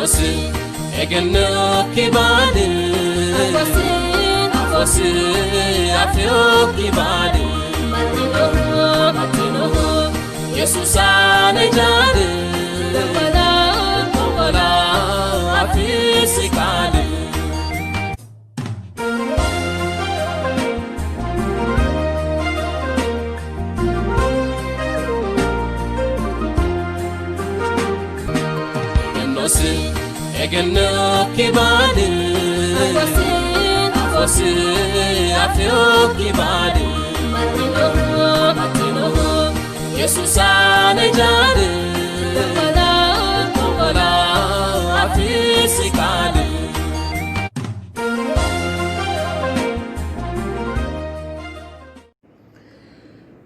Egennosi egennokki baali afosi afiyokki baali baxxinohu Yesuusa ne jaali gongola afisi qaali. Egennosi egennokki baali afosi afiyokki baali baxxinohu Yesuusa ne jaali gongola afisi qaali.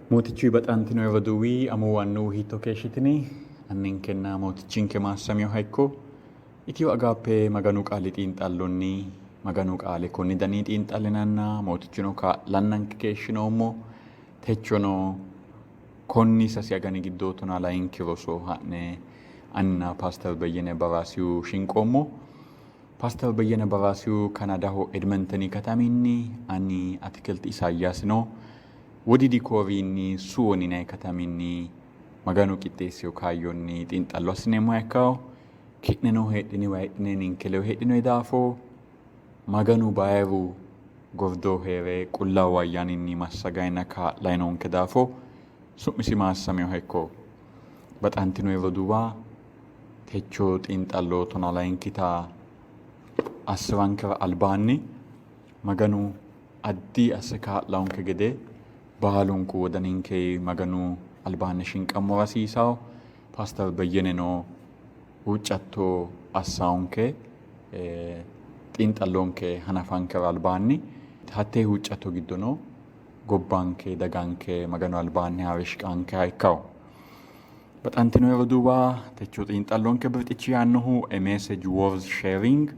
Mootichu baxantino roduuwi amuwu annuwu hiitto keeshshitini? Anninkenna mootichinke maassaminoha ikko. Itiyo Agaappe Maganu qaali xiinxallonni Maganu qaale konni dani xiinxallinanna mootichuno kaa'lannanke keeshshinoommo. Techono konni sasi agani giddo tonaa layinki roso ha'ne aninna Paaster Beyyene Baraasiyu shinqoommo. Paaster Beyyene Baraasiyu Kanadaho Edmenteni kataminni, ani Atikilti Isaayyaasino Wodiidi Kooriyinni Suwoni yinanni kataminni Maganu qixxeessino kaayyonni xiinxallo assineemmoha ikkanno. Ki'neno heedhiniwa heedhine ninke ledo heedhinoyi daafo Maganu bayiru gordoho hee're Qullaawu Ayyaaninni massagayinna kaa'layi noonke daafo su'misi maassaminoha ikko. Baxantinoyi roduuwa, techo xiinxallo tonaa layinkita assi'rankera albaanni Maganu addi asse kaa'lannonke gede baalunku wodaninke Maganu albaanni shinqammora hasiisanno. Paaster Beyyeneno huuccatto assawonke xiinxallonke hanafankera albaanni hattee huuccatto giddono gobbanke daganke Maganu albaanni haare shiqankeha ikkawo. Baxantino roduuwa, techo xiinxallonke birxichi yaannohu A Message Worth Sharing,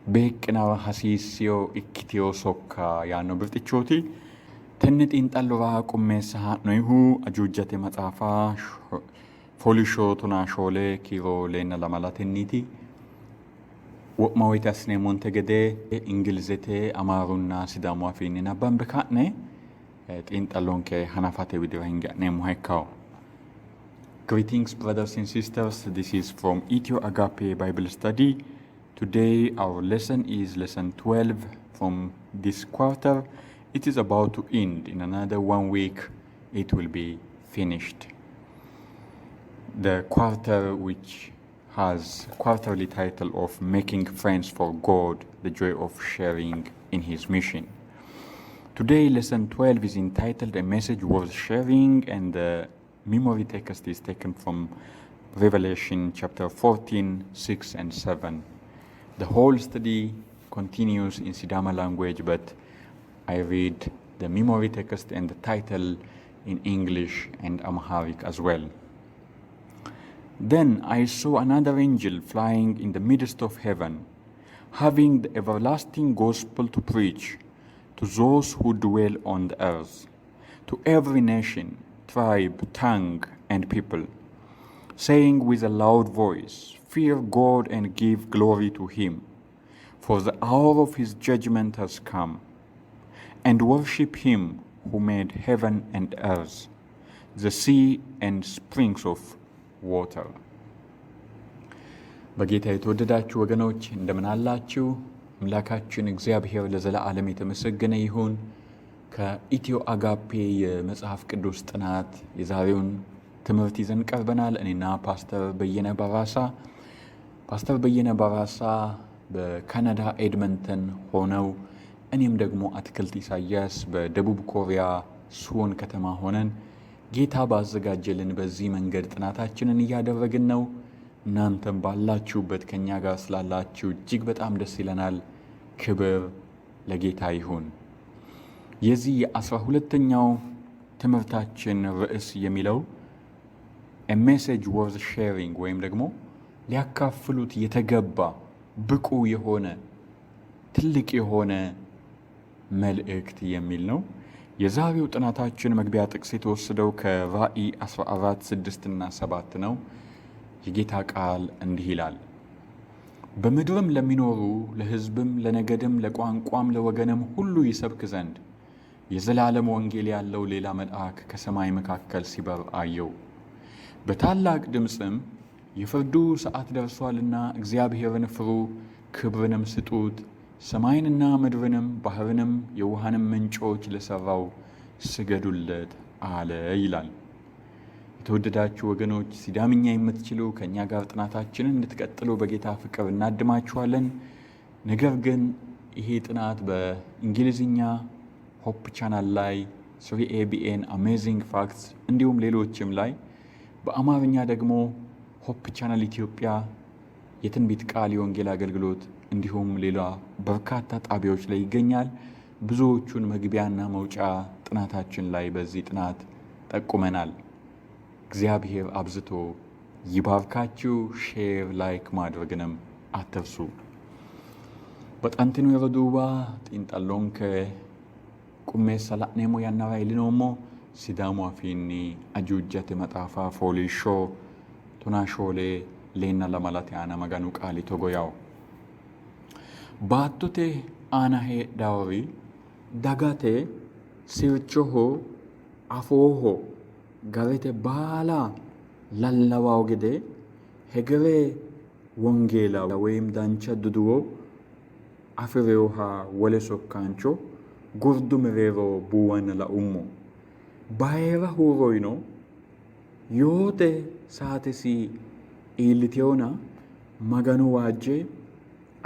beeqqinara hasiissino ikkitino sokka yaanno birxichooti. Tenne xiinxallora qummeessa haa'noyihu Ajuujate maxaafa fooliishsho 14 kiiro leenna lamalatenniiti. Wo'ma woyite assineemmonte gede Ingilizete, Amaarunna Sidaamu afiinni nabbambe ka'ne xiinxallonke hanafate widira hinge ha'neemmoha ikkawo. Greetings, brothers and sisters. This is from Ethio Agape Bible Study. Today, our lesson is lesson 12 from this quarter. It is about to end. In another 1 week, it will be finished. The quarter, which has quarterly title of Making Friends for God, the Joy of Sharing in His Mission. Today, lesson 12 is entitled A Message Worth Sharing, and the memory text is taken from Revelation chapter 14, 6 and 7. The whole study continues in Sidama language, but I read the memory text and the title in English and Amharic as well. Then I saw another angel flying in the midst of heaven, having the everlasting gospel to preach to those who dwell on the earth, to every nation, tribe, tongue, and people, saying with a loud voice, Fear God and give glory to him, for the hour of his judgment has come, and worship him who made heaven and earth, the sea and springs of water. በጌታ የተወደዳችሁ ወገኖች እንደምን አላችሁ? አምላካችን እግዚአብሔር ለዘለዓለም የተመሰገነ ይሁን። ከኢትዮ አጋፔ የመጽሐፍ ቅዱስ ጥናት የዛሬውን ትምህርት ይዘን ቀርበናል። እኔና ፓስተር በየነ በራሳ። ፓስተር በየነ በራሳ በካናዳ ኤድመንተን ሆነው እኔም ደግሞ አትክልት ኢሳያስ በደቡብ ኮሪያ ሱወን ከተማ ሆነን ጌታ ባዘጋጀልን በዚህ መንገድ ጥናታችንን እያደረግን ነው። እናንተም ባላችሁበት ከኛ ጋር ስላላችሁ እጅግ በጣም ደስ ይለናል። ክብር ለጌታ ይሁን። የዚህ የ12ኛው ትምህርታችን ርዕስ የሚለው A Message Worth Sharing ወይም ደግሞ ሊያካፍሉት የተገባ ብቁ የሆነ ትልቅ የሆነ መልእክት የሚል ነው። የዛሬው ጥናታችን መግቢያ ጥቅስ የተወሰደው ከራእይ 14 6 እና 7 ነው። የጌታ ቃል እንዲህ ይላል። በምድርም ለሚኖሩ ለሕዝብም፣ ለነገድም፣ ለቋንቋም፣ ለወገንም ሁሉ ይሰብክ ዘንድ የዘላለም ወንጌል ያለው ሌላ መልአክ ከሰማይ መካከል ሲበር አየው። በታላቅ ድምፅም የፍርዱ ሰዓት ደርሷልና እግዚአብሔርን ፍሩ፣ ክብርንም ስጡት፣ ሰማይንና ምድርንም ባህርንም የውሃንም ምንጮች ለሠራው ስገዱለት አለ ይላል። የተወደዳችሁ ወገኖች፣ ሲዳምኛ የምትችሉ ከእኛ ጋር ጥናታችንን እንድትቀጥሉ በጌታ ፍቅር እናድማችኋለን። ነገር ግን ይሄ ጥናት በእንግሊዝኛ Hope Channel ላይ፣ 3ABN፣ Amazing Facts እንዲሁም ሌሎችም ላይ፣ በአማርኛ ደግሞ Hope Channel ኢትዮጵያ፣ የትንቢት ቃል የወንጌል አገልግሎት እንዲሁም ሌላ በርካታ ጣቢያዎች ላይ ይገኛል። ብዙዎቹን መግቢያና መውጫ ጥናታችን ላይ በዚህ ጥናት ጠቁመናል። እግዚአብሔር አብዝቶ ይባርካችሁ። Share፣ like ማድረግንም አትርሱ። Baxantino roduuwa, xiinxallonke qummeessa la'neemmo yannara iillinoommo. Sidaamu Afiinni Ajuujate Maxaafa fooliishsho 14 2 lamalate aana Maganu qaali togo yawo: Baattote aana heedhawori dagate, sirchoho, afooho, garete baala lallawawo gede hegere wongeela ወይም dancha duduwo afi'reyoha wole sokkaancho gordu mereero buuwanna laummo. Bayira huuroyino, yoote saatesi iilliteyona Magano waajje,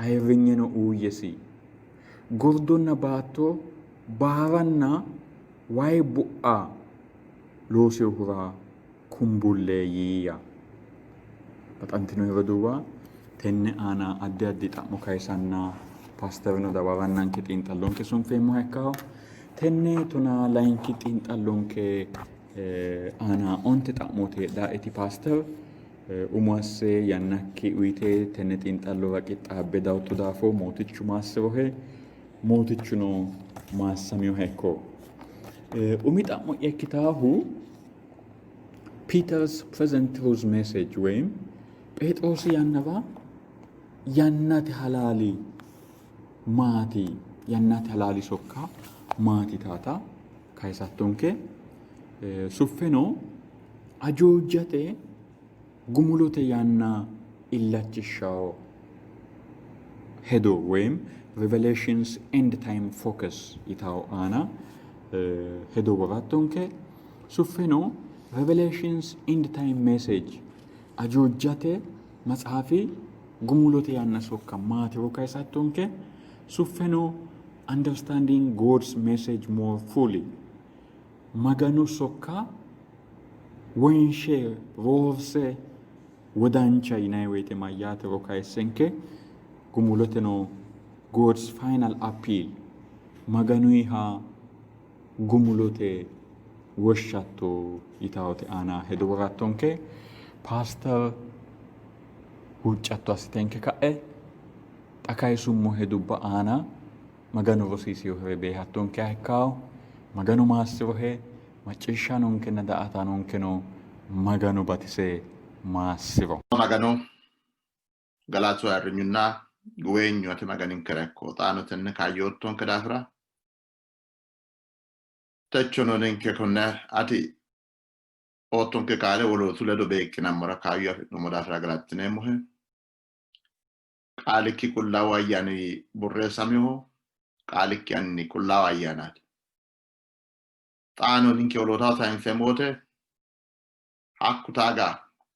ayirrinyeno uuyyesi. Gordonna baatto, baaranna wayi bu'a loosinohura kumbulle yiiya. Baxantino roduuwa, tenne aana addi addi xa'mo kayisanna paasterino dawarannanke xiinxallonke sunfeemmoha ikkaho. Tenne 12 xiinxallonke aana 10 xa'mooti heedhaeti. Paaster, umo asse yannakki uyite tenne xiinxallora qixxaabbe dawotto daafo Mootichu maassirohe, Mootichuno maassaminoha ikko. Umi xa'mo'ya ikkitaahu Peter's present truth message ወይም Pheexiroosi yannara yannate halaali maati? Yannate halaali sokka maati taata kayisattonke. Suffeno ajuujate gumulote yanna illachishshawo hedo ወይም Revelation's end time focus yitawo aana hedo worattonke. Suffeno Revelation's end time message, Ajuujate maxaafi gumulote yanna sokka maatiro kayisattonke. Suffeno understanding God's message more fully, Maganu sokka wonshe roorse wodancha yinanni woyte mayyaatero kayissenke. Gumuloteno God's final appeal, Maganuyiha gumulote woshshatto yitawote aana hedo worattonke. Paaster, huuccatto assitenke ka'e xa kayisummo hedubba aana Maganu rosiisiyohere beehattonkeha ikkawo. Maganu maassirohe, macciishshanonkenna daa''ataanonkeno Maganu batise maassiro. Magano, galatu, ayirrinyunna guweenyu ate Maganinkera ikko. Xaano tenne kaayyoottonke daafira, techono ninke konne ati oottonke qaale wolootu ledo beeqqinammora kaayyo afi'noommo daafira galattineemmohe. Qaalikki Qullaawu Ayyaani borreessaminoho, qaalikki anni Qullaawa Ayyaanaati. Xaano ninke wolootaho sayinseemmo wote hakku taaga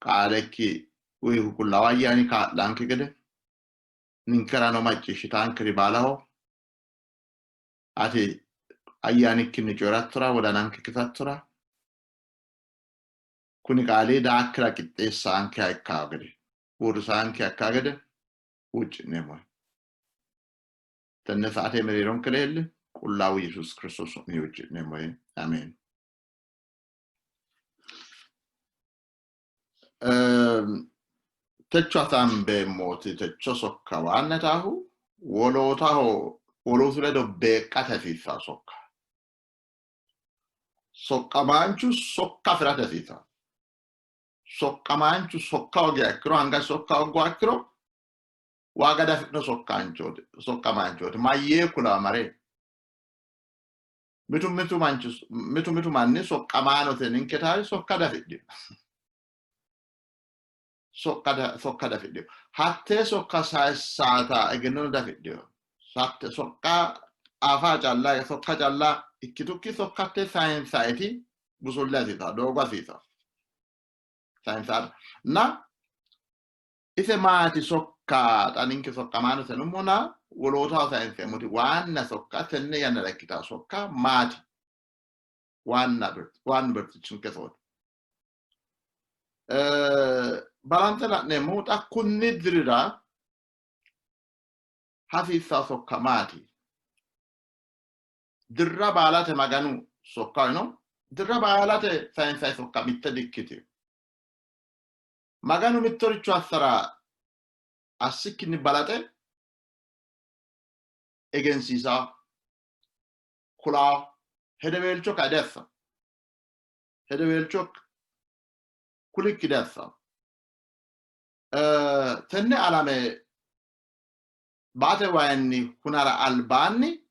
qaalekki uyihu Qullaawu Ayyaani kaa'lanke gede, ninkerano macciishshitaankeri baalaho ati ayyaanikkinni coyi'rattora, wodananke kisattora, kuni qaali daakkira qixxeessaankeha ikkawo gede, uurrisaankeha ikkawo gede huucci'neemmohe. Tenne saate mereeronke leelli, Qullaawu Yesuus Kiristoos su'minni huucci'neemmohe. Ameen. Techo hasaambeemmoti techo sokka waannataahu wolootaho, wolootu ledo beeqqate hasiissanno sokka. Soqqamaanchu sokka afi'rate hasiisanno. Soqqamaanchu sokka hoogiha ikkiro, anga sokka hoogguha ikkiro, Waaga diafidhino sokkaanchooti, soqqamaanchooti. Mayyee kulawa mare? Mitu mitu manchi mitu mitu manni soqqamaanote ninke taari sokka diafidhino. Sokka diafidhino. Hattee sokka sayissaata egennono diafidhino. Hatte sokka afa calla sokka calla ikkitukki sokkatte sayinsaayiti busulle hasiisaa, doogo hasiisaa. Sayinsaata. Na ise maati sokka xa ninke soqqamaanote nummona wolootaho sayinseemmoti waanna sokka tenne yannara ikkitaa sokka maati? Waanna waannu birxichinke sooti. Balanxe la'neemmohu xa kunni dirira hasiissaa sokka maati? Dirra baalate Maganu sokka uyino, dirra baalate sayinsayi sokka mitte dikkitino. Maganu mittoricho assara assikkinni balaxe egensiisaa, kulaa, hedeweelcho kae diassa. Hedeweelcho kulikki diassa. Tenne alame baate wayinni hunara albaanni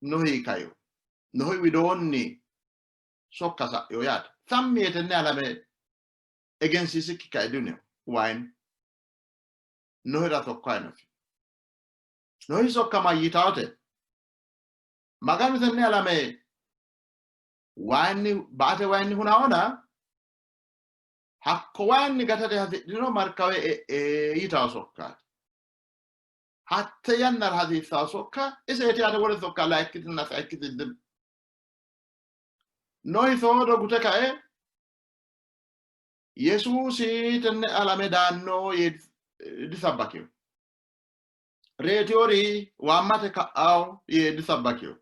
Nohi kayo. Nohi widoonni sokka sa'ino yaate. Sammi yee tenne alame egensiisikki kae dino wayinni. Nohira sokka uyinosi. Nohi sokka mayyitawote? Maganu tenne alame wayinni baate wayinni hunaona hakko wayinni gatate hasidhino markawe e'e yitawo sokkaati. Hatte yannara hasiissawo sokka iseeti yaate, wole sokka layikkitinna sayikkiti dino. Nohi soodo gute kae Yesuusi tenne alame daanno yee disabbakino. Reetiyori waammate ka'ao yee disabbakino.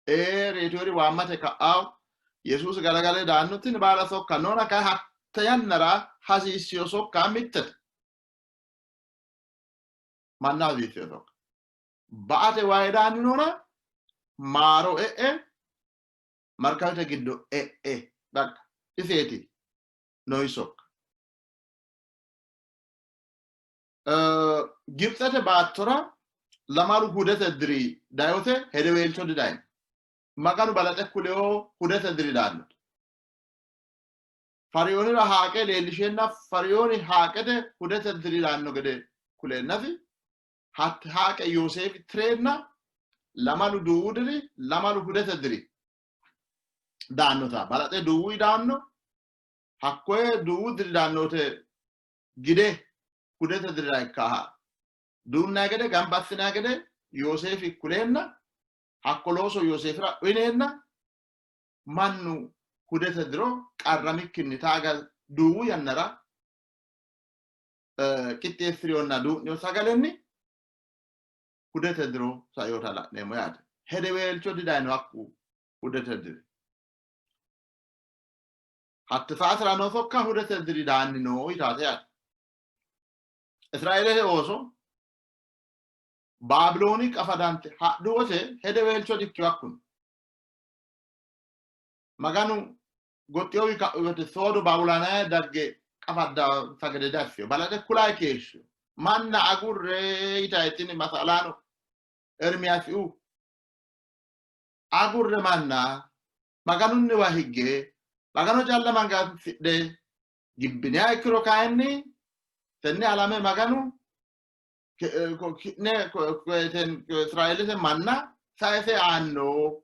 Ee, reetiyori waammate ka'ao Yesuusi galagale daanno tini baala sokka noona kayi hatte yannara hasiissino sokka mittete. Manna hasiissino sokka. Ba''ate wayi daanni noona maaro e'e markawete giddo e'e baqqa iseeti Nohi sokka. Gibitsete baattora lamalu hudete diri dayote hedeweelcho didayino. Maganu balaxe kulewo hudete diri daanno. Ferioonira haaqe leellisheenna Feriooni haaqete hudete diri daanno gede kuleennasi hatte haaqe Yooseefi tireenna lamalu duuwu diri lamalu hudete diri daannota balaxe duuwu daanno. Hakkoye duuwu diri daannote gide hudete dirira ikkaha duunnay gede gamba assinay gede Yooseefi kuleenna hakko looso Yooseefira uyineenna mannu hudete diro qarramikkinni taaga duuwu yannara qixxeessi'riyonna duu'niyo sagalenni hudete diro saiyota la'neemmo yaate. Hedeweelcho didayino hakku hudete diri. Hatte saatera noo sokka hudete diri daanni noo yitaate yaate. Israeelete ooso Baabilooni qafadante hadhu wote hedeweelcho dikkino hakkuno. Maganu goxxinowi ka'u wote soodo Baabiloonaya dagge qafaddansa gede diassino. Balaxe kulayi keeshshino. Manna agurre yitayi tini masalaano Ermiyaasiu agurre manna Maganunniwa higge Magano calla magansidhe gibbiniha ikkiro kayinni tenne alame Maganu ki'ne Israeelete manna sayise aanno.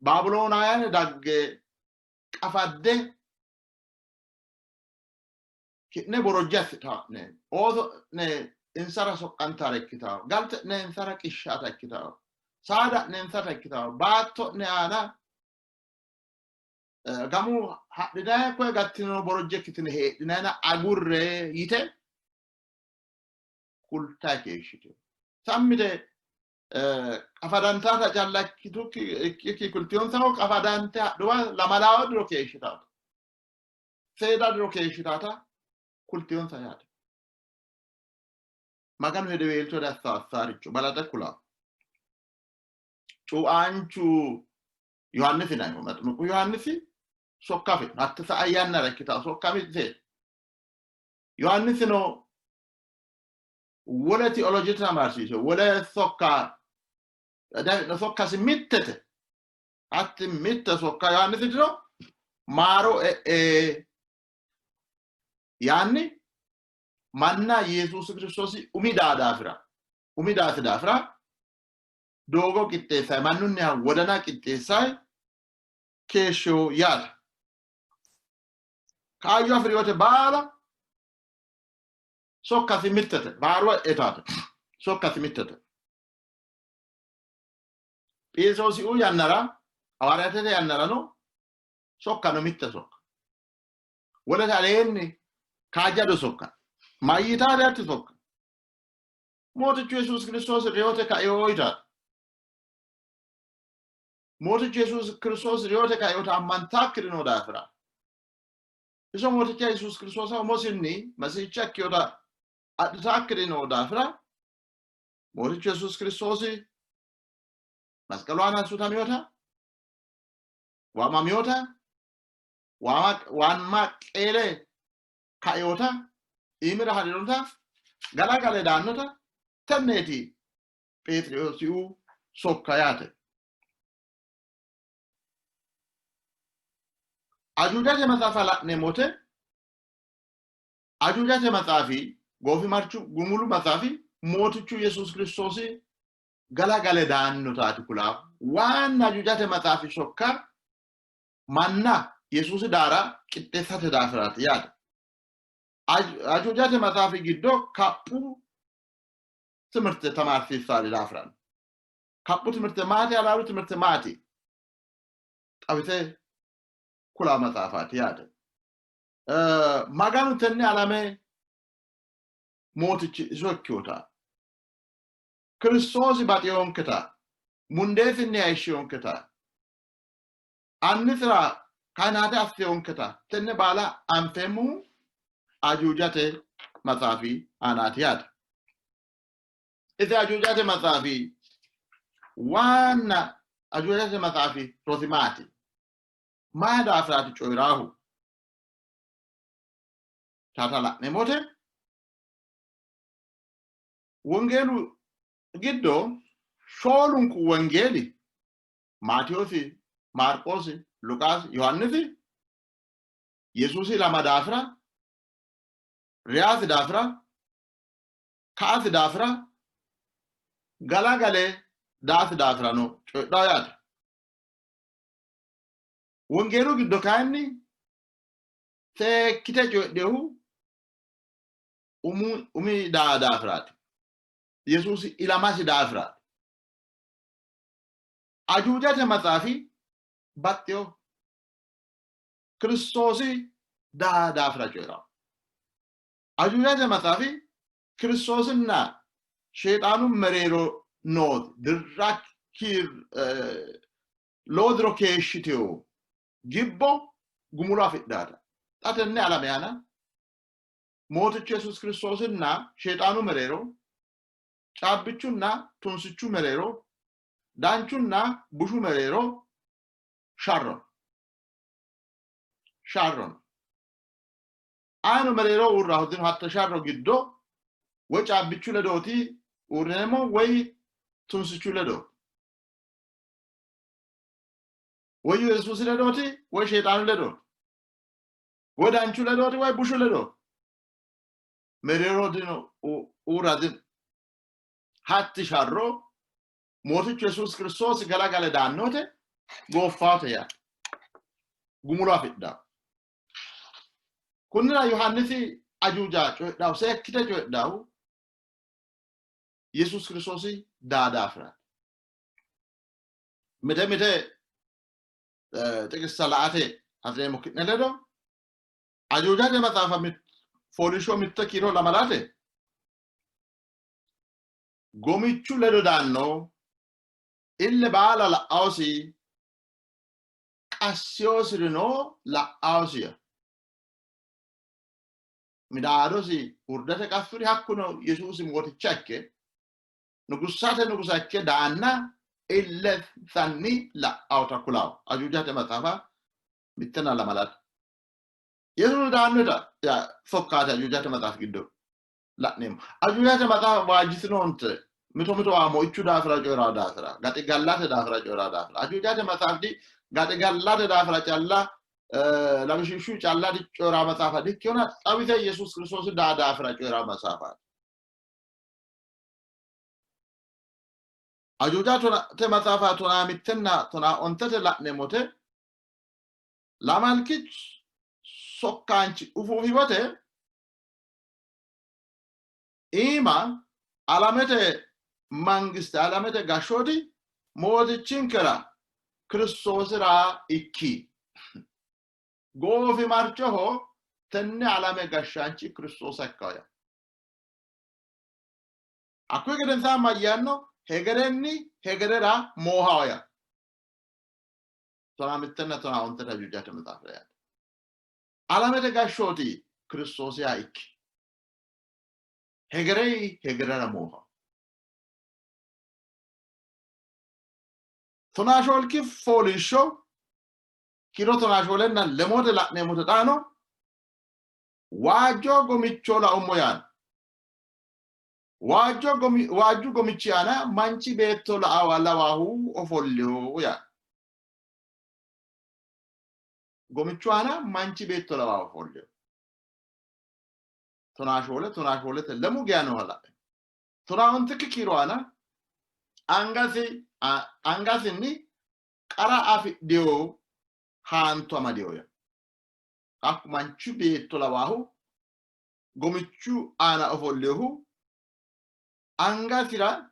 Baabiloonaayane dagge qafadde ki'ne borojje assitaa'ne, ooso'ne insara soqqantare ikkitawo, galte'ne insara qishshaata ikkitawo, saada'ne insata ikkitawo, baatto'ne aana gamu hadhinayi koye gattino borojje ikkitine heedhinayina agurre yite kultayi keeshshitino. Sammite qafadantata calla ikkitukki kultinonsahu qafadante hadhuwa lamalaawo diro keeshshitaata. Seeda diro keeshshitaata kultinonsa yaate. Maganu hedeweelcho dassaaricho balaxe kula. Cuuaanchu Yohaannisi yinannihu Maximiqu Yohaannisi sokka afi'no. Hatte sa'a yannara ikkita sokka mitte. Yohaannisino wole tioloje tamaarsiise wole sokka sokkasi mittete. Hatti mitte sokka Yohaannisitino maaro e'e yaanni manna Yesuusi Kiristoosi umi daa daafira umi daasi daafira doogo qixxeessayi mannunniha wodana qixxeessayi keeshshewo yaate. Kaayyo afi'riyote baala sokkasi mittete baaru etaate sokkasi mittete. Pheexiroosiuu yannara hawaariyaatete yannarano sokkano mitte sokka. Wolete aleenni kaajjado sokka. Mayyitaate hatti sokka? Mootichu Yesuusi Kiristoosi reyote kaino yitaate. Mootichu Yesuusi Kiristoosi reyote kainota ammantaakkiri noo daafira iso Mooticha Yesuusi Kiristoosa umosinni Mesihicha ikkinota adhitaakkiri noo daafira Mootichu Yesuusi Kiristoosi masqalu aana sutaminota waamaminota waamma qeele kainota iimira ha'rinota galagale daannota tenneeti Pheexiroosiuu sokka yaate. Ajuujate maxaafa la'neemmo wote Ajuujate maxaafi goofimarchu gumulu maxaafi Mootichu Yesuusi Kiristoosi galagale daannotaati kulaahu. Waanna Ajuujate maxaafi sokka manna Yesuusi daara qixxeessate daafiraati yaate. Ajuujate maxaafi giddo kaphu timirte tamaarsiissaari daafira no. Kaphu timirte maati? Halaalu timirte maati? Xawise kula maxaafaati yaate. Maganu tenne alame mootichi iso ikkinota, Kiristoosi baxinonketa, mundeesinni hayishshinonketa, annisira kainaate assinonketa tenne baala anfeemmohu Ajuujate maxaafi aanaati yaate. Isi Ajuujate maxaafi waanna Ajuujate maxaafi rosi maati? Mayi daafiraati coyi'raahu? Taata la'neemmote wongeelu giddo shoolunku wongeeli Maatewoosi, Maarqoosi, Luqaasi, Yohaannisi Yesuusi ilama daafira, reyasi daafira, ka''asi daafira, galagale daasi daafirano coyidhanno yaate. Wongeelu giddo kayinni seekkite coyidhinohu umi daa daafiraati. Yesuusi ilamasi daafiraati. Ajuujate maxaafi baxxino Kiristoosi daa daafira coyi'ranno. Ajuujate maxaafi Kiristoosinna Sheexaanu mereero noo dirra lowo diro keeshshitino gibbo gumulo afidhata. Xa tenne alame aana Mootichu Yesuusi Kiristoosinna Sheexaanu mereero, caabbichunna tunsichu mereero, danchunna bushu mereero sharro no. Sharro no. Ayino mereero uurra dino, hatte sharro giddo woy caabbichu ledooti uurrineemmo woy tunsichu ledo, woy Yesuusi ledooti woy Sheexaanu ledooti, woy danchu ledooti woy bushu ledooti. Mereero dino, uurra dino. Hatti sharro Mootichu Yesuusi Kiristoosi galagale daannote gooffaate yaate. Gumulo afidhanno. Kunnira Yohaannisi ajuuja coyidhahu seekkite coyidhahu Yesuusi Kiristoosi daa daafiraati. Mite mite xiqissa la''ate hasi'reemmo ki'ne ledo ajuujate maxaafa fooliishsho mitte kiiro lamalate gomichu ledo daanno ille baala la'aosi qassiyosirino la'aosiya midaadosi urdete qassuri hakkuno Yesuusi mooticha ikke nugussate nugusa ikke daanna illensanni la'aota kulawo. Ajuujate maxaafa mittenna lamalate. Yesuusi daannota sokkaati Ajuujate maxaafi giddo la'neemmo. Ajuujate maxaafa waajjitinoonte mito mito waa moichu daafira coyi'raa daafira gaxigallate daafira coyi'raa daafira Ajuujate maxaafi gaxigallate daafira calla lawishshu calla coyi'raa maxaafa dikkina xawise Yesuus Kiristoosi daa daafira coyi'raa maxaafaati. Ajuujate maxaafa 16nna 15 la'neemmote lamalki sokkaanchi ufuufi wote iima alamete mangiste alamete gashshooti mootichinkera Kiristoosira ikki. Goofimarchoho tenne alame gashshaanchi Kiristoosa ikkawo yaa. Hakkuyi gedensaanni mayyaanno? Hegerenni hegerera moohawo yaa. 16nna 15 Ajuujate maxaafira yaate. Alamete gashshooti Kiristoosiha ikki. Hegerei hegerera mooha. 14 fooliishsho kiiro 14nna lemote la'neemmote xaano waajjo gomicho laummo yaanno. Waajju gomichi aana manchi beetto la'awa lawahu ofolliho yaanno. Gomichu aana manchi beetto lawahu ofolliho. 14 14te lemu geya nooha la'e. 19 kiiro aana angasi angasinni qara afidhiyo haanto amadiyo ya. Hakku manchu beetto lawaahu gomichu aana ofolliyohu angasira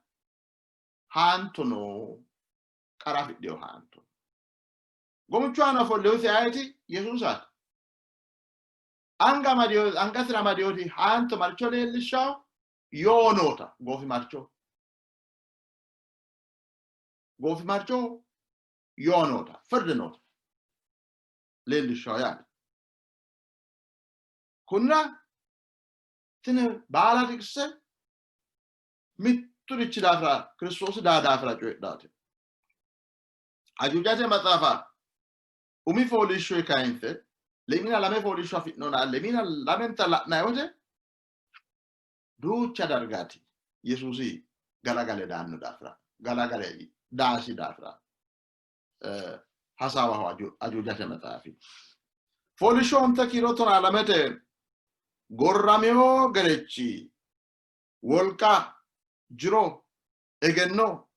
haanto no, qara afidhiyo haanto. Gomichu aana ofolliyohu isi ayeti? Yesuusaati. Anga amadiyo angasira amadiyoti haanto marcho leellishshawo yoo noota goofimarcho. Goofimarcho yoo noota firdi noota leellishshawo yaate. Kunnira tini baala xiqise mitturichi daafira Kiristoosi daa daafira coyidhaate. Ajuujate maxaafa umi fooliishshoyi kayinse lemina lame fooliishsho afi'nona lemina lamenta la'nanni wote duucha dargaati Yesuusi galagale daanno daafira galagale daasi daafira hasaawaho Ajuujate maxaafi. Fooliishsho 9 kiiro 12te gorramino gerechi wolqa, jiro, egenno,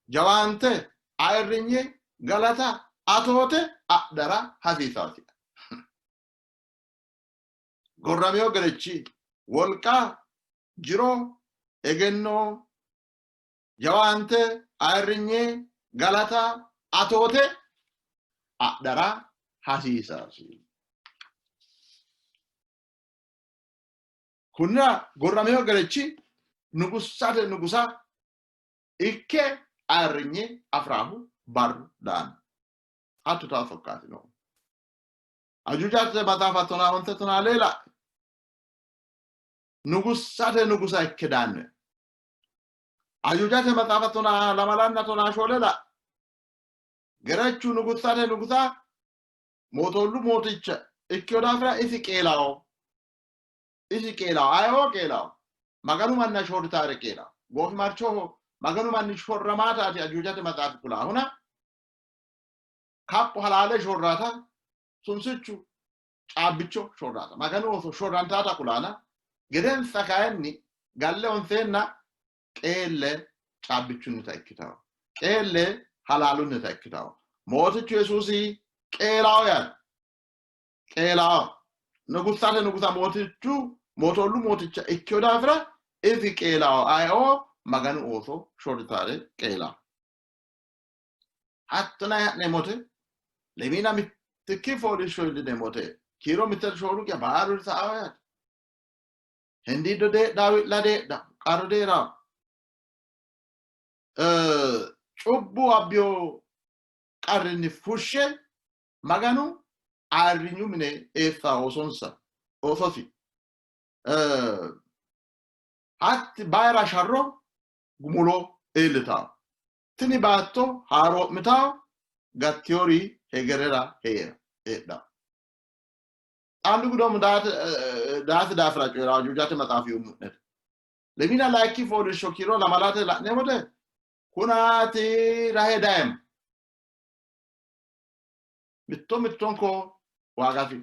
jawaante, ayirrinye, galata, atoote adhara hasiisaasi. Gorramino gerechi wolqa, jiro, egenno, jawaante, ayirrinye, galata, atoote adhara hasiisaasi. Kunnira gorramino gerechi nugussate nugusa ikke ayirrinye afi'rahu barru daanno. Hatto taa sokkaati no. Ajuujate maxaafa 15 12 la'e. Nugussate nugusa ikke daanno. Ajuujate maxaafa 14nna 14 la'e. Gerechu nugussate nugusa mootoollu mooticha ikkino daafira isi qeelawo. Isi qeelawo. Ayeoo qeelawo? Maganu manna shorritaare qeelawo. Goofimarchoho Maganu manni shorramaataati Ajuujate maxaafi kulaahuna kaphu halaale shorraata tunsichu caabbicho shorraata Maganu ooso shorrantaata kulaana gedensa kayinni galle onseenna qeelle caabbichunnita ikkitawo. Qeelle halaalunnita ikkitawo. Mootichu Yesuusi qeelawo yaanno. Qeelawo. Nugussate nugusa mootichu mootoollu mooticha ikkino daafira isi qeelawo. Ayeoo Maganu ooso shorritaare qeelawo. Hattona ha'neemmote lemina mittikki fooliishsho iillineemmote kiiro mitte shooluqia baalu sa'awo yaate. Hindiiddo deedha wi'la deedha qarru deera cubbu abbiyo qarrinni fushshe Maganu ayirrinyu mine eessa oosonsa oososi hatti bayira sharro gumulo iillitawo. Tini baatto haaroo'mitawo, gattiyori hegerera heedhanno. Xaandu gudoomu daate daafira coyi'ra Ajuujate maxaafi yummu'nete. Lemina layikki fooliishsho kiiro lamalate la'neemmote kunaati rahe dayemmo. Mitto mittonko waagasi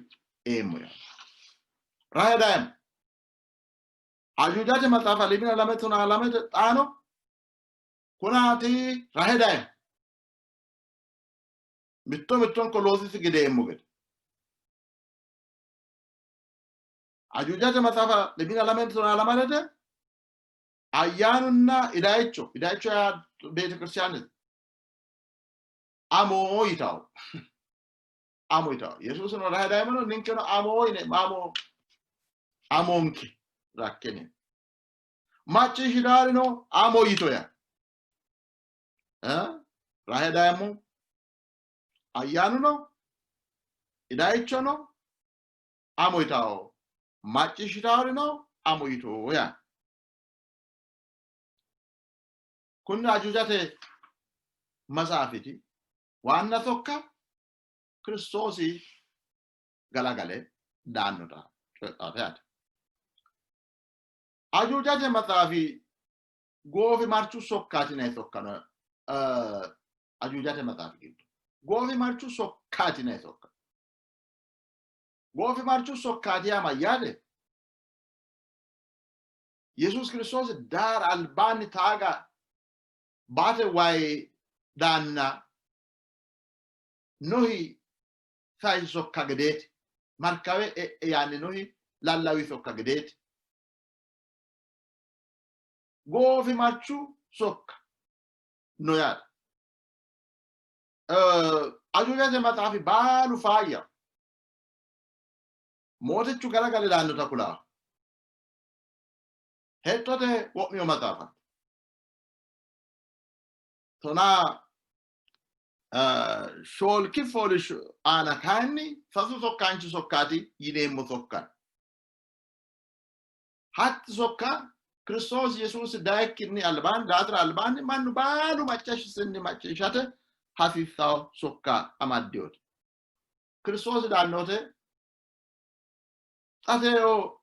eemmo yaanno. Rahe dayemmo. Ajuujate maxaafa lemina lame tonaa lamete xaano kunaati rahe dayemmo. Mitto mittonko loosisi gede eemmo gede. Ajuujate maxaafa lemina lame tonaa lamalete ayyaanunna idayicho idayicho yaa beetekiristiyaanete amo yitawo amo yitawo Yesuusino rahe dayimono ninkeno amo yine amo amonke rakkene macciishshitaarino amo yito yaa rahe dayimo ayyaanuno idayichono amo yitawo macciishshitaarino amo yito yaa Kunni ajuujate matsaafiti waanna sokka Kiristoosi galagale daannota coyidhannote yaate. Ajuujate maxaafi goofimarchu sokkaati yinanni sokka no ajuujate maxaafi giddo. Goofimarchu sokkaati yinanni sokka. Goofimarchu sokkaati yaa mayyaate? Yesuus Kiristoosi daara albaanni taaga baate wayi daanna Nohi sayisi sokka gedeeti. Markawe e'e yaanni Nohi lallawi sokka gedeeti. Goofimarchu sokka no yaate. Ajuujate maxaafi baalu faayya. Mootichu galagale daannota kulaa. Hexxote wo'mino maxaafa. Tonaa shoolki fooliishsho aana kayinni sasu sokkaanchi sokkaati yineemmo sokka. Hatti sokka Kiristoosi Yesuusi dayikkinni albaanni daatira albaanni mannu baalu macciishshisinni macciishshate hasiissanno sokka amaddinote. Kiristoosi daannote xateyo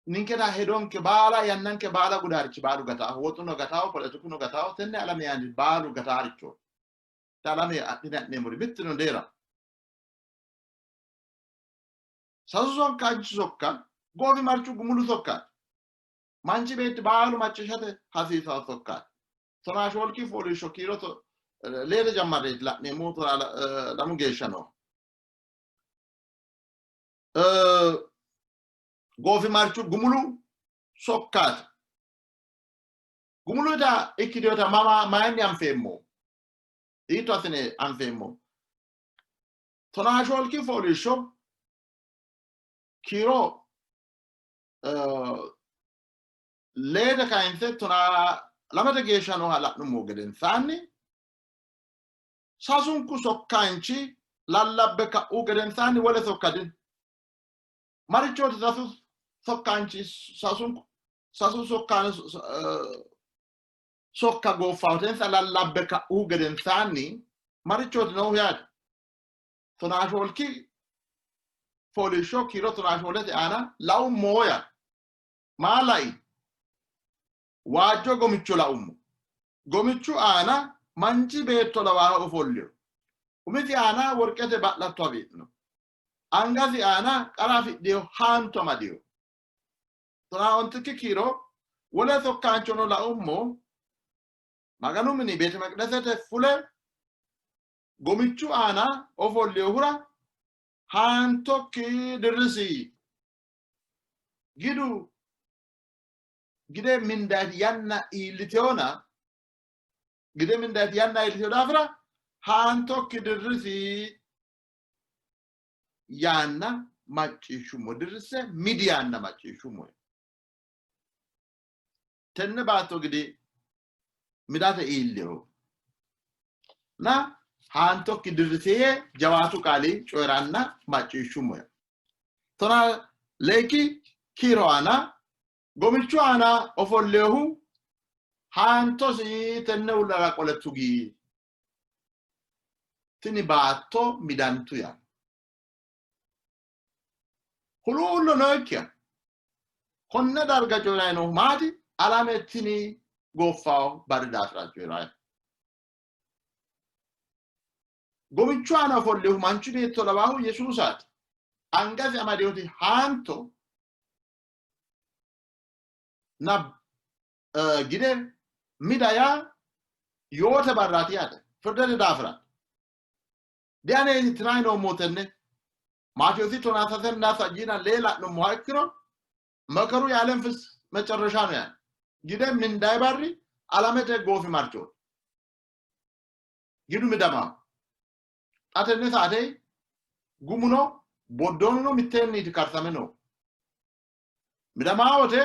ninketa hedonke baala yannanke baala gudaarichi baalu gataaho woxuno gataaho poletikuno gataaho tenne alame yaani baalu gataaricho te alame adhine ha'neemmori mittino deera sasu sokkaanchi sokka goofimarchu gumulu sokkaati manchi beetti baalu macciishshate hasiisanno sokkaati tonaa shoolki fooliishsho kiiro leete jammarreeti la'neemmohu tonaa lamu geeshsha nooho goofimarchu gumulu sokkaati. Gumuluta ikkitinota mama mayinni anfeemmo? Hiitto assine anfeemmo? Tonaa shoolki fooliishsho kiiro leete kayinse tonaa lamete geeshsha nooha la'nummo gedensaanni sasunku sokkaanchi lallabbe ka'u gedensaanni wole sokka dino. Marichooti sasu sokkaanchi sasunku sasu sokkaano sokka gooffaatensa lallabbe ka'u gedensaanni marichooti noohu yaate. Tonaa shoolki fooliishsho kiiro tonaa shoolete aana laummo yaa maa lai? Waajjo gomicho laummo. Gomichu aana manchi beetto lawaahu ofollino. Umisi aana worqete ba'latto afi'no. Angasi aana qara afidhino haanto amadino. Tonaa ontikki kiiro wole sokkaanchono laummo. Maganu mini beete meqdesete fule gomichu aana ofollinohura haantokki dirrisi. Gidu gide mindaati yanna iilliteona gide mindaati yanna iilliteo daafira haantokki dirrisi yaanna macciishshummo. Dirrisse midi yaanna macciishshummo. Tenne baatto gidi midate iillino na haantokki dirrisi yee jawaatu qaali coyi'ranna macciishshummo. Tonaa leekki kiiro aana gomichu aana ofollehu haantosi tenne uullara qole tugi. Tini baatto midantu yaa. Huluullo nookkiha konne darga coyi'ranni noohu maati? Alame tini gooffaho barri daafira coyi'ranni. Gomichu aana ofollehu manchu beetto lawaahu Yesuusaati. Angasi amadinoti haanto na gide mida yaa yoote barraati yaate, firdete daafiraati. Dianeeti tirayi noommo tenne Maatewoosi tonaa sasenna sajjiina lee la'nummoha ikkiro መከሩ የዓለም ፍስ መጨረሻ ነው ያለ gide mindayi barri alamete goofimarchooti. Gidu midamaho. Xa tenne saate gumuno boddoonuno mitteenniiti karsame noohu. Midamaa wote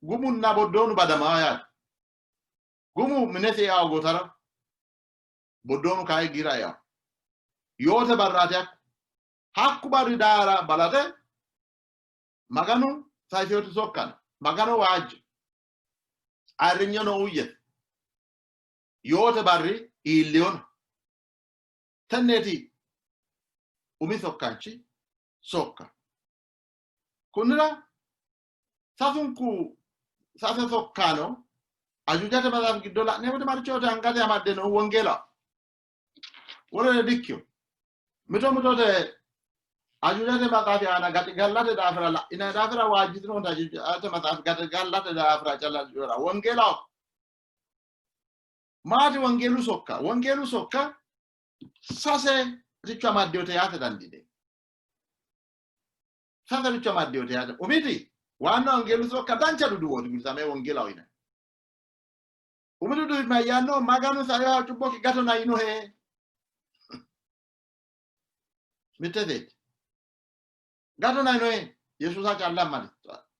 gumunna boddoonu badamaa yaate. Gumu minesi eao gotara, boddoonu kayi giira eao. Yoote barraati hakku. Hakku barri daara balaxe Maganu sayisewoti sokka no. Magano waajje. Ayirrinyeno uuyye. Yoote barri iilliyona. Tenneeti umi sokkaanchi sokka. Kunnira sasunku sase sokkaano Ajuujate maxaafi giddo la'neemmoti marichooti angate amadde noohu wongeelaho. Wolere dikkino. Mito mitote Ajuujate maxaafi aana gaxigallate daafira la'inanni daafira waajjitinoonte. Ajuujate maxaafi gaxigallate daafira calla coyi'ra. Wongeelaho. Maati wongeelu sokka? Wongeelu sokka sase richo amaddinote yaate dandiineemmo. Sase richo amaddinote yaate. Umiti waanna wongeelu sokka dancha duduwooti, gudisame wongeelaho yinanni. Umi duduwi mayyaanno? Maganu sainoha cubbokki gatona yiinohe. Mitteteeti. Gatona yiinohe Yesuusa calla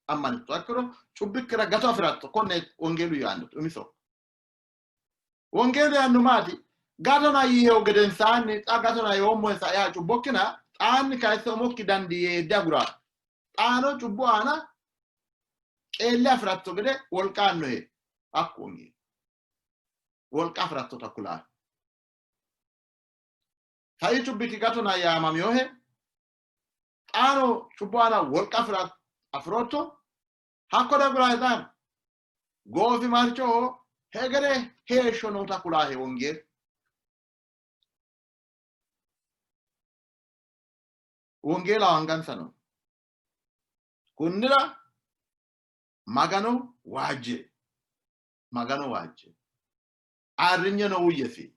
ammanitto ikkiro cubbikkira gato afi'ratto. Konne wongeelu yaanno umi sokka. Wongeelu yaanno maati? Gatona yiihehu gedensaanni xa gatona yoommohe saiha cubbokkina xaanni kayisse umokki dandii diagura. Xaano cubbu aana qeelle afi'ratto gede wolqa aannohe. Hakku wongeelu. Wolqa afi'rattota kulaanno. Sai cubbikki gatona yaamaminohe. Xaano cubbu aana wolqa afi'rootto. Hakko dagurahe xaano. Goofimarchoho hegere heeshsho noota kulaahe wongeelu. Wongeelaho angansa no. Kunnira Magano waajje. Magano waajje. Ayirrinyeno uyyesi.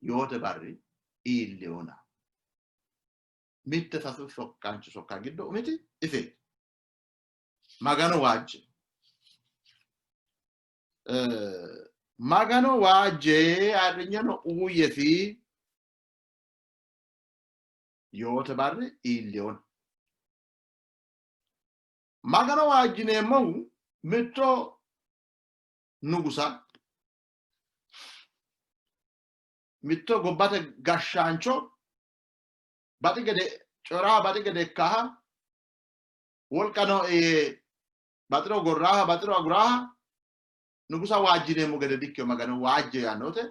Yoote barri iillihona. Mitte sasu sokkaanchi sokka giddo umiti iseeti. Magano waajje. Magano waajje ayirrinyeno uyyesi. Yoote barri iillihona. Magano waajjineemmohu mitto nugusa, mitto gobbate gashshaancho baxi gede coyi'raha, baxi gede ikkaha, wolqa nooe yee baxiro gorraaha, baxiro aguraaha nugusa waajjineemmo gede dikkino. Magano waajje yaannote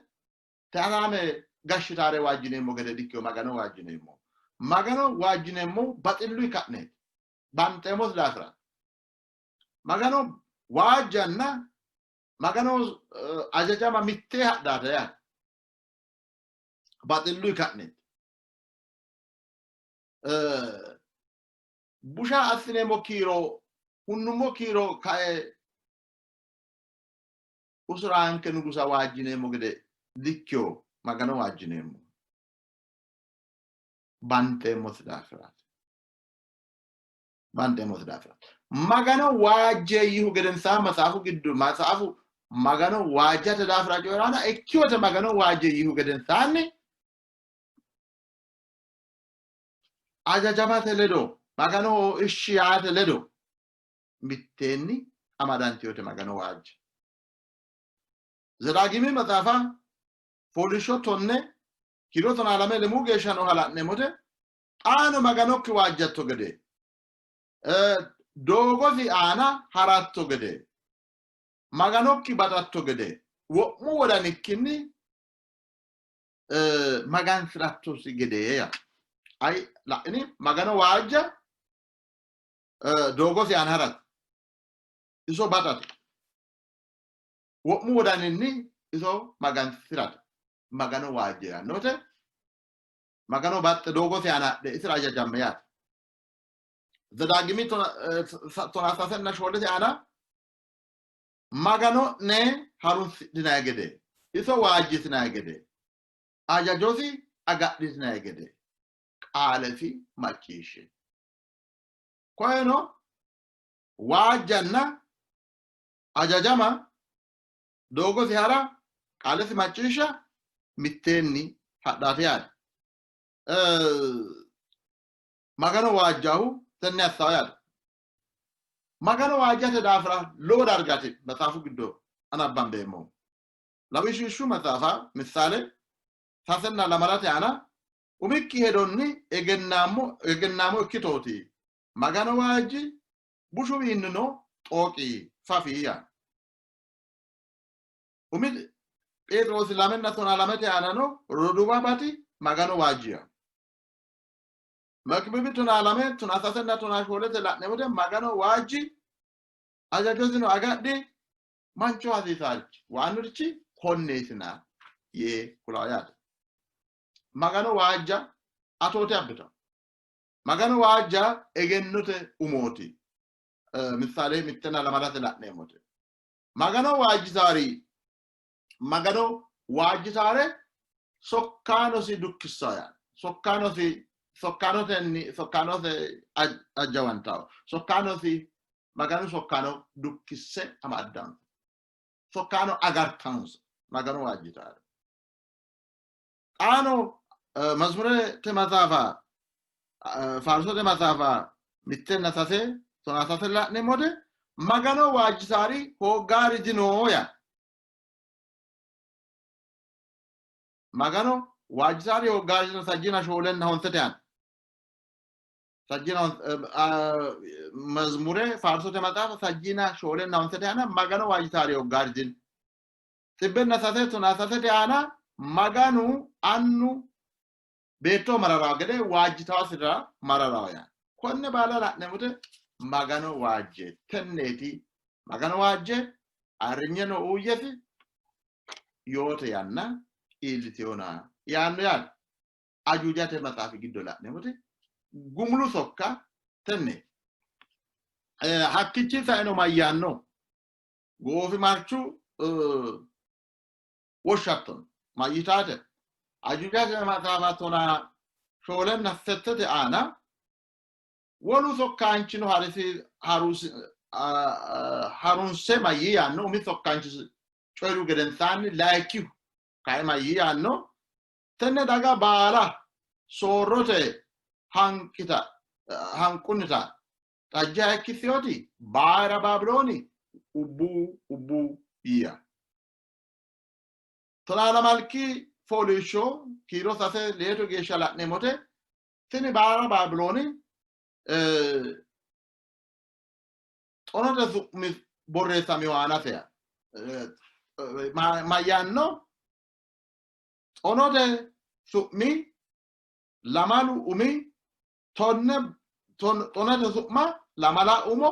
teanaame gashshitaare waajjineemmo gede dikkino. Magano waajjineemmo. Magano waajjineemmo baxilluyi ka'neeti. Banxeemmosi daafira. Magano waajjanna Magano ajajama mittee hadhaate yaate. Baxilluyi ka'neeti. Busha assineemmo kiiro, hunnummo kiiro kae usuraanke nugusa waajjineemmo gede dikkino. Magano waajjineemmo. Banxeemmosi daafiraati. Banxeemmosi daafiraati. Magano waajje yiihu gedensaanni matsaafu giddo matsaafu Magano waajjate daafira coyi'rana ikkiwote Magano waajje yiihu gedensaanni ajajamate ledo Maganoho ishshi yaate ledo mitteenni amadantinote Magano waajja. Zedaagimi maxaafa fooliishsho 10 kiiro 12 lemuu geeshsha nooha la'neemmote xaano Maganokki waajjatto gede doogosi aana haratto gede Maganokki baxatto gede wo'mu wodanikkinni magansi'rattosi gede yaa. Ayi la'ini Magano waajja Doogosi aana harate, iso baxate, wo'mu wodaninni iso magansi'rate. Magano waajje yaannote Magano baxxe doogosi aana hadhe isira hajajamme yaate. Zedaagimi 34 aana Magano'ne harunsidhinanni gede, iso waajjitinanni gede, hajajosi agadhitinanni gede qaalesi macciishshe. Koyeno waajjanna hajajama, doogosi hara, qaalesi macciishsha mitteenni hadhaate yaate. Magano waajjahu tenne assawo yaate. Magano waajjate daafira lowo dargaati maxaafu giddo anabbambeemmohu. Lawishshu maxaafa Missaale 6 lamalate aana umikki hedonni egennaamo egennaamo ikkitooti. Magano waajji, bushuwiinnino xooqi, fafi yaanno. Umi Pheexiroosi 2:12 aanano roduuwa baxi, Magano waajji yaanno. Makibibi 12 13nna 14 la'neemmo wote Magano waajji, hajajosino agadhi, mancho hasiisaarichi waannurichi konneetina yee kulawo yaate. Magano waajja atoote abbitawo. Magano waajja egennote umooti. Missaale 1 lamalate la'neemmote. Magano waajjitaari Magano waajjitaare sokkaanosi dukkissawo yaate. Sokkaanosi sokkaanotenni sokkaanote ajjawantawo. Sokkaanosi Maganu sokkaano dukkisse amaddanno. Sokkaano agartanonsa Magano waajjitaare. Xaano Mazmurete maxaafa Faarsote maxaafa 1 3 13 la'neemmote Magano waajjitaari hooggaari dino yaa. Magano waajjitaari hooggaari dino sajjina shoolenna honsete aana. Sajjina Mazmure Faarsote maxaafa sajjina shoolenna honsete aana Magano waajjitaari hooggaari dino. 103 13 aana Maganu annu beetto mararawo gede waajjitaasira mararawo yaanno. Konne baala la'neemmote Magano waajje tenneeti. Magano waajje ayirrinyeno uuyyesi yoote yanna iilliteyona yaanno yaate. Ajuujate maxaafi giddo la'neemmote gumulu sokka tenneeti. Hakkichi saeno mayyaanno? Goofimarchu woshshattono mayyitaate? Ajuujate maxaafa 14nna 8 aana wolu sokkaanchino harunse mayyii yaanno? Umi sokkaanchi coyi'rihu gedensaanni layikkihu kae mayyii yaanno? Tenne daga baala soorrote hanqita hanqunnita xajje hayikkissiyoti bayira Baabilooni ubbu, ubbu yiya. 12 fooliishsho kiiro 3 leeto geeshsha la'neemmote tini bayira Baabilooni xonote su'mi borreessamino aanase mayyaanno? Xonote su'mi lamalu umi tonne xonote su'ma lamala umo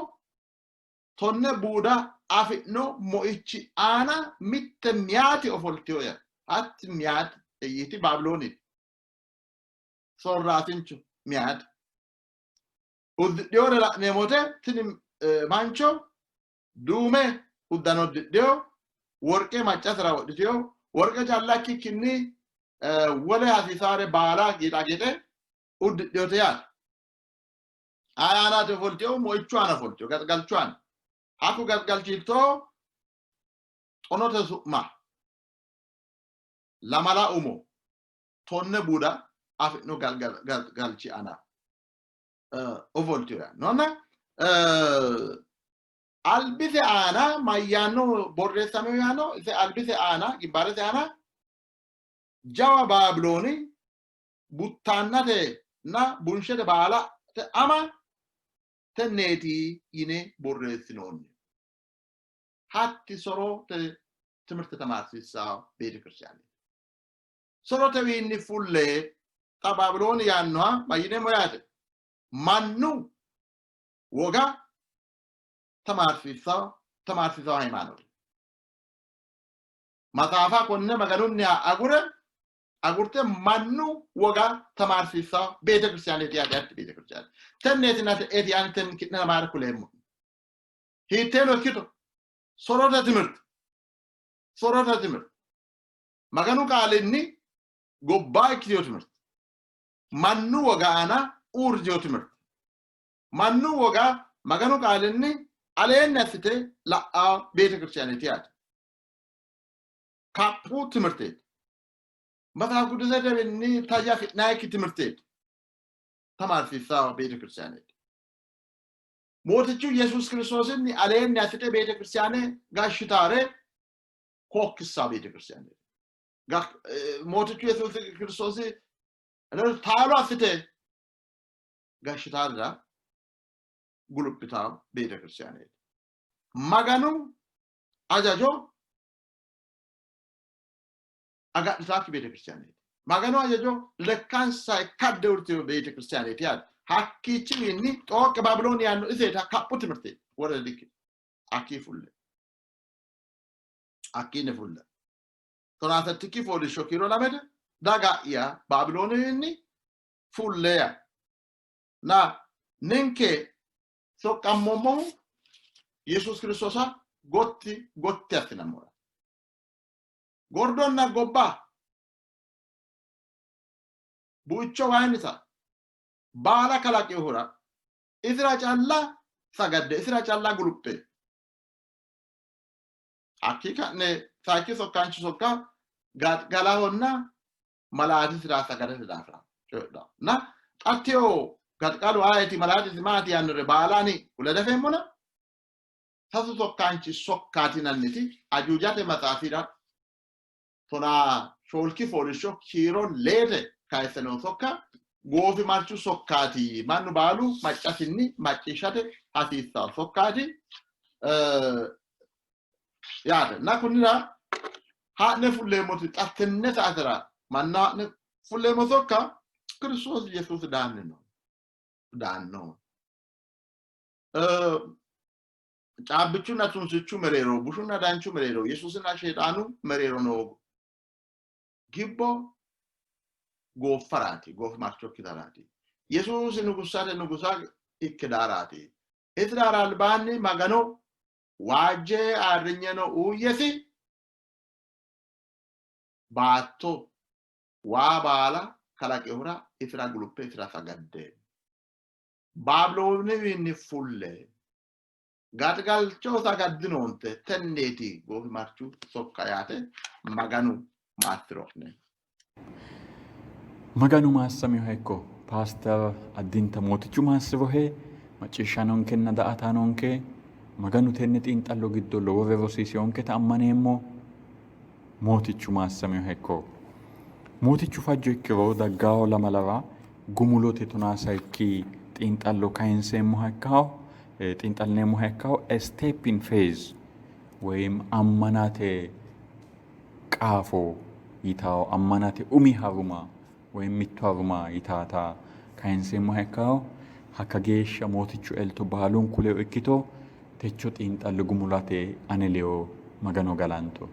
10 buuda afi'no moichi aana mitte miyaati ofoltino ya. Hatti miyaati eyyiti Baabilooniiti. Soorraasincho miyaati. Uddidhinore la'neemmote tini mancho duume uddano uddidhino, worqe maccasera wodhitino, worqe calla ikkikkinni wole hasiisaare baala geexaageexe uddidhinote yaate. Ayi aanaati ofoltino? Moichu aana ofoltino, gaxigalchu aana. Hakku gaxigalchi hiittooho? Xonote su'ma lamala umo 10 buuda afi'no galchi aana ofoltino yaanno. Albise aana mayyaanno borreessamino yaanno? Ise albise aana, gimbaarese aana jawa Baabilooni buttaannatenna bunshete baalate ama tenneeti yine borreessinoonni. Hatti sorote timirte tamaarsiissawo beetekiristiyaane. Sorotewiinni fulle xa Baabilooni yaannoha mayyineemmo yaate? Mannu Woga tamaarsiissawo tamaarsiisawo hayimaanote. Maxaafa konne Maganunniha agure agurte mannu woga tamaarsiissawo beetekiristiyaaneeti yaate hatti beetekiristiyaane. Tenneetina eti ani tenne ki'ne tamaare kuleemmo. Hiitteeno ikkito sorote timirte sorote timirte Maganu qaalinni gobbaa ikkitino timirte mannu woga aana uurritino timirte mannu woga Maganu qaalinni aleenni assite la'aa beetekiristiyaaneeti yaate. Kaphu timirteeti. Maxaafu Qiddusetewiinni taje afi'nannikki timirteeti. Tamaarsiissaa beetekiristiyaaneeti. Mootichu Yesuus Kiristoosinni aleenni assite beetekiristiyaane gashshitaare kookkissaa beetekiristiyaaneeti. Mootichu Yesuus Kiristoosi taalo assite gashshitaarira guluphitaa beetekiristiyaaneeti. Maganu ajajo agadhitaakki beetekiristiyaaneeti. Maganu ajajo lekkansa ikkadde urtino beetekiristiyaaneeti yaate. Hakkiichiwiinni xooqqe Baabilooni yaanno iseeta kaphu timirte wore dikki hakkii fulle hakkiinni fulle tonaasettikki fooliishsho kiiro lamete daga'ya Baabilooniwiinni fulleya na ninke soqqammoommohu Yesuus Kiristoosa gotti gotti assinammora. Gordonna gobba buicho wayinnita baala kalaqinohura isira calla sagadde, isira calla guluphe. Hakkii ka'ne sayikki sokkaanchi sokka gaxigalahonna malaatisira sagadate daafira coyidhanno. Na xatteyo gaxigalu ayeti malaatisi maati yaannore baala ani kule dafeemmona sasu sokkaanchi sokkaati yinanniti ajuujate maxaafira 14 fooliishsho kiiro leete kayisse noo sokka goofimarchu sokkaati. Mannu baalu maccasinni macciishshate hasiissanno sokkaati yaate. Na kunnira haa'ne fulleemmoti xa tenne saatera manna haa'ne fulleemmo sokka Kiristoosi Yesuusi daanni no. Daanno. Caabbichunna tunsichu mereero, bushunna danchu mereero, Yesuusinna Sheexaanu mereero noo gibbo gooffaraati, goofimarcho ikkitaraati. Yesuusi nugussate nugusa ikke daaraati. Isira albaanni Magano waajje ayirrinyeno uuyyesi, baatto waa baala kalaqihura isira guluppe isira sagadde. Baabilooniwiinni fulle, gaxigalcho sagaddinoonte, tenneeti goofimarchu sokka yaate. Maganu maassi'ro'ne. Maganu maassaminoha ikko. Paaster addinta mootichu maassi'rohe, macciishshanonkenna daa''ataanonke Maganu tenne xiinxallo giddo lowore rosiisionketa ammaneemmo. Mootichu maassaminoha ikko. Mootichu fajjo ikkiro daggawo lamalara gumulote 16 xiinxallo kayinseemmoha ikkaho, xiinxallineemmoha ikkaho, a step in faith woyim ammanate qaafo yitawo, ammanate umi haruma woyim mitto haruma yitaata kayinseemmoha ikkaho. Hakka geeshsha Mootichu elto baalunku ledo ikkito. Techo xiinxallo gumulate ane ledo Magano galanto.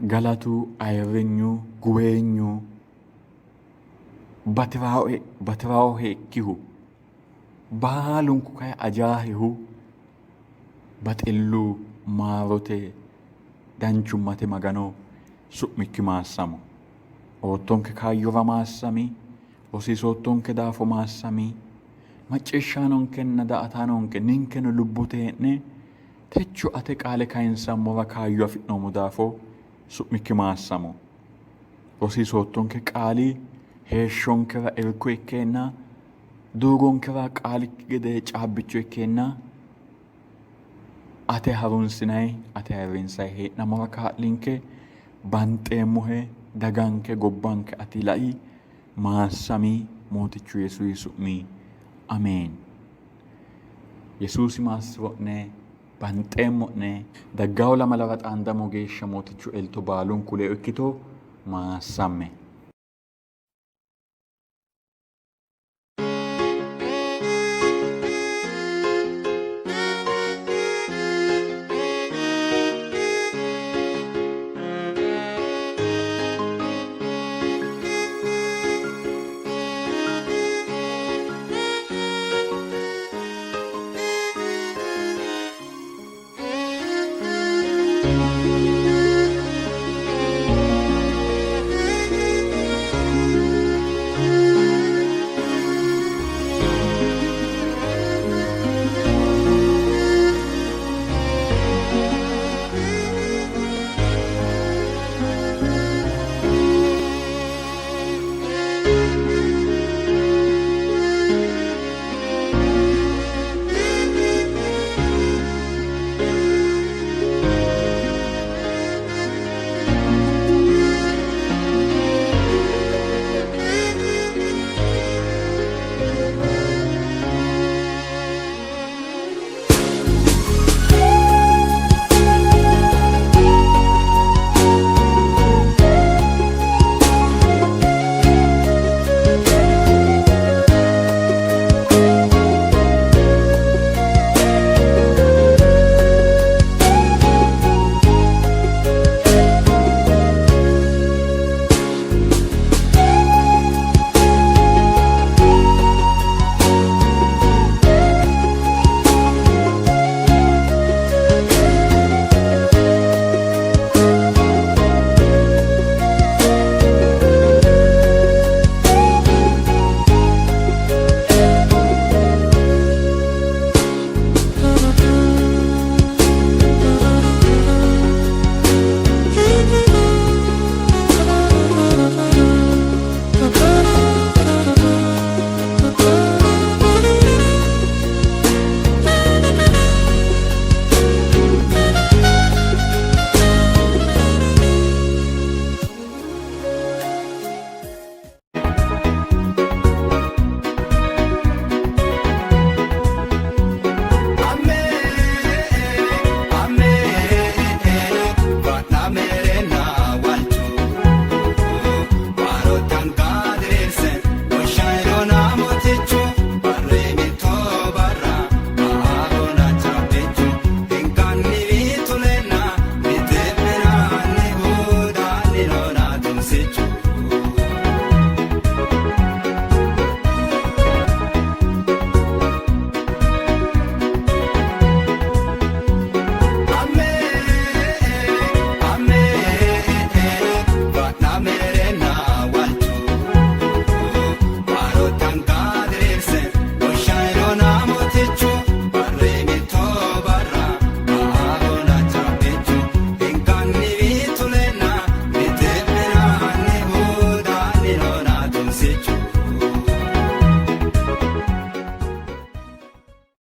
Galatu, ayirrinyu, guweenyu bati'raohe ikkihu baalunku kayi ajaahehu baxillu, maarote, danchummate Magano su'mikki maassamo. Oottonke kaayyora maassami, rosiisoottonke daafo maassami, macciishshaanonkenna daa''ataanonke ninkeno lubbote hee'ne techo ate qaale kayinsammora kaayyo afi'noommo daafo su'mikki maassamo. Rosiisoottonke qaali heeshshonkera irko ikkeenna, doogonkera qaalikki gede caabbicho ikkeenna, ate harunsinay, ate ayirrinsay hee'nammora kaa'linke. Banxeemmohe, daganke, gobbanke ati lai, maassami, Mootichu Yesuusi su'mi. Ameen. Yesuusi maassi'ro'ne, banxeemmo'ne. Daggawo lamalara xaandamo geeshsha Mootichu elto baalunku ledo ikkito, maassamme.